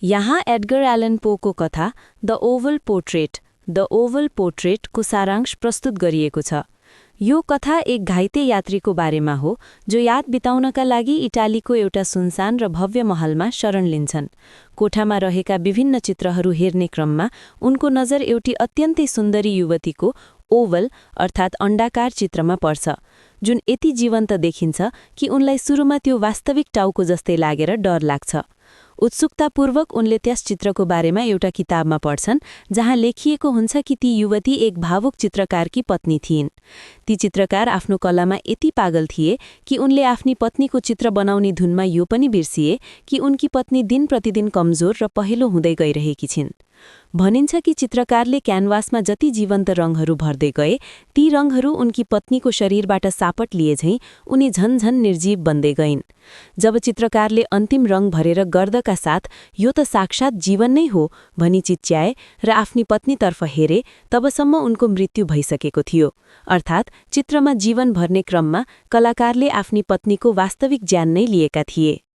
यहाँ Edgar Allan पोको कथा द ओभल पोर्ट्रेटको सारांश प्रस्तुत गरिएको छ। यो कथा एक घाइते यात्रीको बारेमा हो जो याद बिताउनका लागि इटालीको एउटा सुनसान र भव्य महलमा शरण लिन्छन्। कोठामा रहेका विभिन्न चित्रहरू हेर्ने क्रममा उनको नजर एउटी अत्यन्तै सुन्दरी युवतीको ओभल अर्थात् अण्डाकार चित्रमा पर्छ, जुन यति जीवन्त देखिन्छ कि उनलाई सुरुमा त्यो वास्तविक टाउको जस्तै लागेर डर लाग्छ। उत्सुकतापूर्वक उनले त्यस चित्रको बारेमा एउटा किताबमा पढ्छन् जहाँ लेखिएको हुन्छ कि ती युवती एक भावुक चित्रकारकी पत्नी थिइन्। ती चित्रकार आफ्नो कलामा यति पागल थिए कि उनले आफ्नी पत्नीको चित्र बनाउने धुनमा यो पनि बिर्सिए कि उनकी पत्नी दिन प्रतिदिन कमजोर र पहेँलो हुँदै गइरहेकी छिन्। भनिन्छ कि चित्रकारले क्यानभासमा जति जीवन्त रङहरू भर्दै गए, ती रङहरू उनकी पत्नीको शरीरबाट सापट लिए झैं उनी झन्झन निर्जीव बन्दै गइन्। जब चित्रकारले अन्तिम रङ भरेर गर्दका साथ यो त साक्षात जीवन नै हो भनी चिच्याए र आफ्नी पत्नीतर्फ हेरे, तबसम्म उनको मृत्यु भइसकेको थियो। अर्थात् चित्रमा जीवन भर्ने क्रममा कलाकारले आफ्नी पत्नीको वास्तविक ज्यान नै लिएका थिए।